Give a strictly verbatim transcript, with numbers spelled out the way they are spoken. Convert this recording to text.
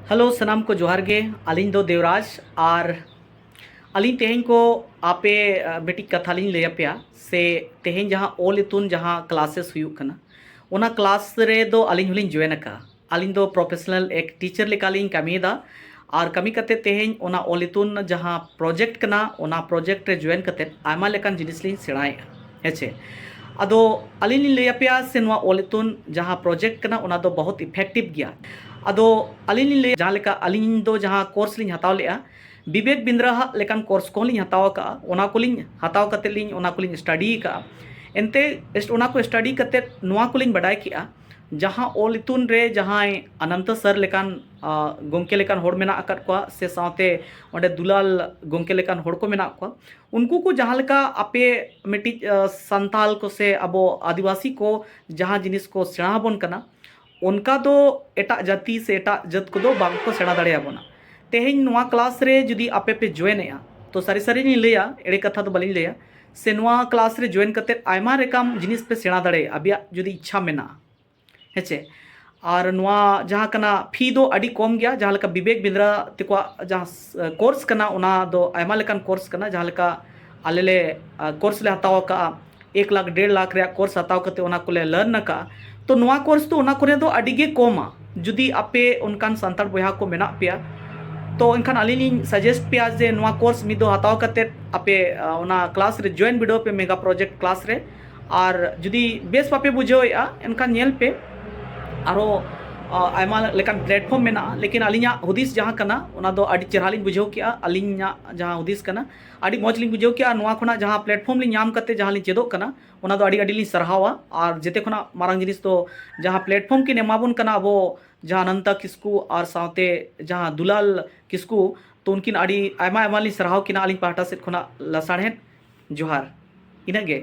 Hello, ᱥᱟᱱᱟᱢ ᱠᱚ ᱡᱚᱦᱟᱨ ᱜᱮ᱾ ᱟᱹᱞᱤᱧ ᱫᱚ ᱫᱮᱣᱨᱟᱡᱽ, ᱟᱨ ᱟᱹᱞᱤᱧ ᱛᱮᱦᱮᱧ ᱠᱚ ᱟᱯᱮ ᱟᱜ, ᱢᱤᱫᱴᱤᱡ ᱠᱟᱛᱷᱟ ᱞᱤᱧ ᱞᱟᱹᱭ ᱟᱯᱮᱭᱟ᱾ ᱥᱮ ᱛᱮᱦᱮᱧ ᱡᱟᱦᱟᱸ ᱚᱞ ᱤᱛᱩᱱ ᱡᱟᱦᱟᱸ ᱠᱞᱟᱥᱮᱥ ᱦᱩᱭᱩᱜ ᱠᱟᱱᱟ, ᱚᱱᱟ ᱠᱞᱟᱥ ᱨᱮ ᱫᱚ ᱟᱹᱞᱤᱧ ᱦᱚᱸᱞᱤᱧ ᱡᱚᱭᱮᱱ ᱟᱠᱟᱫᱼᱟ᱾ ᱟᱹᱞᱤᱧ ᱫᱚ ᱯᱨᱚᱯᱷᱮᱥᱚᱱᱟᱞ ᱮᱠ ᱴᱤᱪᱟᱨ ᱞᱮᱠᱟᱞᱤᱧ ᱠᱟᱹᱢᱤᱭᱮᱫᱟ᱾ ᱟᱨ ᱠᱟᱹᱢᱤ ᱠᱟᱛᱮ ᱛᱮᱦᱮᱧ ᱚᱱᱟ ᱚᱞ ᱤᱛᱩᱱ ᱡᱟᱦᱟᱸ ᱯᱨᱚᱡᱮᱠᱴ ᱠᱟᱱᱟ, ᱚᱱᱟ ᱯᱨᱚᱡᱮᱠᱴ ᱨᱮ ᱡᱚᱭᱮᱱ ᱠᱟᱛᱮ ᱟᱭᱢᱟ ᱞᱮᱠᱟᱱ ᱡᱤᱱᱤᱥ ᱞᱤᱧ ᱥᱮᱬᱟᱭᱮᱫᱼᱟ᱾ ᱦᱮᱸ ᱪᱮ? ᱟᱫᱚ ᱟᱹᱞᱤᱧ ᱞᱤᱧ ᱞᱟᱹᱭ ᱟᱯᱮᱭᱟ, ᱥᱮ ᱱᱚᱣᱟ ᱚᱞ ᱤᱛᱩᱱ ᱡᱟᱦᱟᱸ ᱯᱨᱚᱡᱮᱠᱴ ᱠᱟᱱᱟ, ᱚᱱᱟ ᱫᱚ ᱵᱚᱦᱩᱛ ᱤᱯᱷᱮᱠᱴᱤᱵᱷ ᱜᱮᱭᱟ᱾ ᱟᱫᱚ ᱟᱹᱞᱤᱧ ᱞᱤᱧ ᱞᱟᱹᱭᱟ, ᱡᱟᱦᱟᱸ ᱞᱮᱠᱟ ᱟᱹᱞᱤᱧ ᱫᱚ ᱡᱟᱦᱟᱸ ᱠᱳᱨᱥ ᱞᱤᱧ ᱦᱟᱛᱟᱣ ᱞᱮᱫᱼᱟ, ᱵᱤᱵᱮᱠ ᱵᱤᱱᱫᱨᱟ ᱦᱟᱜ ᱞᱮᱠᱟᱱ ᱠᱳᱨᱥ ᱠᱚᱦᱚᱸ ᱞᱤᱧ ᱦᱟᱛᱟᱣ ᱟᱠᱟᱫᱼᱟ᱾ ᱚᱱᱟ ᱠᱚᱞᱤᱧ ᱦᱟᱛᱟᱣ ᱠᱟᱛᱮ ᱞᱤᱧ, ᱚᱱᱟ ᱠᱚᱞᱤᱧ ᱥᱴᱟᱰᱤ ᱟᱠᱟᱫᱼᱟ᱾ ᱮᱱᱛᱮ ᱮᱥ-, ᱚᱱᱟ ᱠᱚ ᱥᱴᱟᱰᱤ ᱠᱟᱛᱮ ᱱᱚᱣᱟ ᱠᱚᱞᱤᱧ ᱵᱟᱰᱟᱭ ᱠᱮᱫᱼᱟ, ᱡᱟᱦᱟᱸ ᱚᱞ ᱤᱛᱩᱱ ᱨᱮ ᱡᱟᱦᱟᱸᱭ ᱟᱱᱚᱱᱛᱚ ᱥᱟᱨ ᱞᱮᱠᱟᱱ, ᱟ, ᱜᱚᱢᱠᱮ ᱞᱮᱠᱟᱱ ᱦᱚᱲ ᱢᱮᱱᱟᱜ ᱟᱠᱟᱫ ᱠᱚᱣᱟ, ᱥᱮ ᱥᱟᱶᱛᱮ ᱚᱸᱰᱮ ᱫᱩᱞᱟᱞ ᱜᱚᱢᱠᱮ ᱞᱮᱠᱟᱱ ᱦᱚᱲ ᱠᱚ ᱢᱮᱱᱟᱜ ᱠᱚᱣᱟ, ᱩᱱᱠᱩ ᱠᱚ ᱡᱟᱦᱟᱸ ᱞᱮᱠᱟ ᱟᱯᱮ ᱢᱤᱫᱴᱤᱡ, ᱟ, ᱥᱟᱱᱛᱟᱞ ᱠᱚ ᱥᱮ ᱟᱵᱚ ᱟᱹᱫᱤᱵᱟᱹᱥᱤ ᱠᱚ ᱡᱟᱦᱟᱸ ᱡᱤᱱᱤᱥ ᱠᱚ ᱥᱮᱬᱟ ᱟᱵᱚᱱ ᱠᱟᱱᱟ, ᱚᱱᱠᱟ ᱫᱚ ᱮᱴᱟᱜ ᱡᱟᱹᱛᱤ ᱥᱮ ᱮᱴᱟᱜ ᱡᱟᱹᱛ ᱠᱚᱫᱚ ᱵᱟᱝ ᱠᱚ ᱥᱮᱬᱟ ᱫᱟᱲᱮᱭᱟᱵᱚᱱᱟ᱾ ᱛᱮᱦᱮᱧ ᱱᱚᱣᱟ ᱠᱞᱟᱥ ᱨᱮ ᱡᱩᱫᱤ ᱟᱯᱮ ᱯᱮ ᱡᱚᱭᱮᱱᱮᱜᱼᱟ, ᱛᱚ ᱥᱟᱹᱨᱤ ᱥᱟᱹᱨᱤ ᱞᱤᱧ ᱞᱟᱹᱭᱟ, ᱮᱲᱮ ᱠᱟᱛᱷᱟ ᱫᱚ ᱵᱟᱹᱞᱤᱧ ᱞᱟᱹᱭᱟ, ᱥᱮ ᱱᱚᱣᱟ ᱠᱞᱟᱥ ᱨᱮ ᱡᱚᱭᱮᱱ ᱠᱟᱛᱮᱫ ᱟᱭᱢᱟ ᱨᱚᱠᱚᱢ ᱡᱤᱱᱤᱥ ᱯᱮ ᱥᱮᱬᱟ ᱫᱟᱲᱮᱭᱟᱜᱼᱟ, ᱟᱯᱮᱭᱟᱜ ᱡᱩᱫᱤ ᱤᱪᱪᱷᱟ ᱢᱮᱱᱟᱜᱼᱟ᱾ ᱦᱮᱸ ᱪᱮ? ᱟᱨ ᱱᱚᱣᱟ ᱡᱟᱦᱟᱸ ᱠᱟᱱᱟ, ᱯᱷᱤ ᱫᱚ ᱟᱹᱰᱤ ᱠᱚᱢ ᱜᱮᱭᱟ᱾ ᱡᱟᱦᱟᱸ ᱞᱮᱠᱟ ᱵᱤᱵᱮᱠ ᱵᱤᱱᱫᱨᱟ ᱛᱮᱠᱚᱣᱟᱜ ᱡᱟᱦᱟᱸ ᱠᱳᱨᱥ ᱠᱟᱱᱟ, ᱚᱱᱟ ᱫᱚ ᱟᱭᱢᱟ ᱞᱮᱠᱟᱱ ᱠᱳᱨᱥ ᱠᱟᱱᱟ᱾ ᱡᱟᱦᱟᱸ ᱞᱮᱠᱟ ᱟᱞᱮ ᱞᱮ, ᱟ, ᱠᱳᱨᱥ ᱞᱮ ᱦᱟᱛᱟᱣ ᱟᱠᱟᱫᱼᱟ, ᱮᱠ ᱞᱟᱠᱷ, ᱰᱮᱲ ᱞᱟᱠᱷ ᱨᱮᱭᱟᱜ ᱠᱳᱨᱥ ᱦᱟᱛᱟᱣ ᱠᱟᱛᱮ ᱚᱱᱟ ᱠᱚᱞᱮ ᱞᱟᱨᱱ ᱟᱠᱟᱫᱼᱟ᱾ ᱛᱚ ᱱᱚᱣᱟ ᱠᱳᱨᱥ ᱫᱚ ᱚᱱᱟ ᱠᱚᱨᱮ ᱫᱚ ᱟᱹᱰᱤ ᱜᱮ ᱠᱚᱢᱟ᱾ ᱡᱩᱫᱤ ᱟᱯᱮ ᱚᱱᱠᱟᱱ ᱥᱟᱱᱛᱟᱲ ᱵᱚᱭᱦᱟ ᱠᱚ ᱢᱮᱱᱟᱜ ᱯᱮᱭᱟ, ᱛᱚ ᱮᱱᱠᱷᱟᱱ ᱟᱹᱞᱤᱧ ᱞᱤᱧ ᱥᱟᱡᱮᱥᱴ ᱯᱮᱭᱟ ᱡᱮ ᱱᱚᱣᱟ ᱠᱳᱨᱥ ᱢᱤᱫ ᱫᱷᱟᱣ ᱦᱟᱛᱟᱣ ᱠᱟᱛᱮ ᱟᱯᱮ, ᱟ, ᱚᱱᱟ ᱠᱞᱟᱥ ᱨᱮ ᱡᱚᱭᱮᱱ ᱵᱤᱰᱟᱹᱣ ᱯᱮ, ᱢᱮᱜᱟ ᱯᱨᱚᱡᱮᱠᱴ ᱠᱞᱟᱥ ᱨᱮ᱾ ᱟᱨ ᱡᱩᱫᱤ ᱵᱮᱥ ᱵᱟᱯᱮ ᱵᱩᱡᱷᱟᱹᱣᱮᱫᱼᱟ, ᱮᱱᱠᱷᱟᱱ ᱧᱮᱞ ᱯᱮ, ᱟᱨᱦᱚᱸ, ᱟ, ᱟᱭᱢᱟ ᱞᱮᱠᱟᱱ ᱯᱞᱮᱴᱯᱷᱚᱨᱢ ᱢᱮᱱᱟᱜᱼᱟ᱾ ᱞᱮᱠᱤᱱ ᱟᱹᱞᱤᱧᱟᱜ ᱦᱩᱫᱤᱥ ᱡᱟᱦᱟᱸ ᱠᱟᱱᱟ, ᱚᱱᱟ ᱫᱚ ᱟᱹᱰᱤ ᱪᱮᱦᱨᱟ ᱞᱤᱧ ᱵᱩᱡᱷᱟᱹᱣ ᱠᱮᱜᱼᱟ᱾ ᱟᱹᱞᱤᱧᱟᱜ ᱡᱟᱦᱟᱸ ᱦᱩᱫᱤᱥ ᱠᱟᱱᱟ, ᱟᱹᱰᱤ ᱢᱚᱡᱽ ᱞᱤᱧ ᱵᱩᱡᱷᱟᱹᱣ ᱠᱮᱜᱼᱟ᱾ ᱱᱚᱣᱟ ᱠᱷᱚᱱᱟᱜ ᱡᱟᱦᱟᱸ ᱯᱞᱮᱴᱯᱷᱚᱨᱢ ᱞᱤᱧ ᱧᱟᱢ ᱠᱟᱛᱮ ᱡᱟᱦᱟᱸ ᱞᱤᱧ ᱪᱮᱫᱚᱜ ᱠᱟᱱᱟ, ᱚᱱᱟ ᱫᱚ ᱟᱹᱰᱤ, ᱟᱹᱰᱤ ᱞᱤᱧ ᱥᱟᱨᱦᱟᱣᱟ᱾ ᱟᱨ ᱡᱮᱛᱮ ᱠᱷᱚᱱᱟᱜ ᱢᱟᱨᱟᱝ ᱡᱤᱱᱤᱥ ᱫᱚ ᱡᱟᱦᱟᱸ ᱯᱞᱮᱴᱯᱷᱚᱨᱢ ᱠᱤᱱ ᱮᱢᱟᱵᱚᱱ ᱠᱟᱱᱟ ᱟᱵᱚ ᱡᱟᱦᱟᱸ ᱟᱱᱟᱱᱛᱟ ᱠᱤᱥᱠᱩ ᱟᱨ ᱥᱟᱶᱛᱮ ᱡᱟᱦᱟᱸ ᱫᱩᱞᱟᱞ ᱠᱤᱥᱠᱩ, ᱛᱚ ᱩᱱᱠᱤᱱ ᱟᱹᱰᱤ ᱟᱭᱢᱟ, ᱟᱭᱢᱟ ᱞᱤᱧ ᱥᱟᱨᱦᱟᱣ ᱠᱤᱱᱟ ᱟᱹᱞᱤᱧ ᱯᱟᱦᱴᱟ ᱥᱮᱫ ᱠᱷᱚᱱᱟᱜ ᱞᱟᱥᱟᱲᱦᱮᱫ ᱡᱚᱦᱟᱨ᱾ ᱤᱱᱟᱹᱜ ᱜᱮ᱾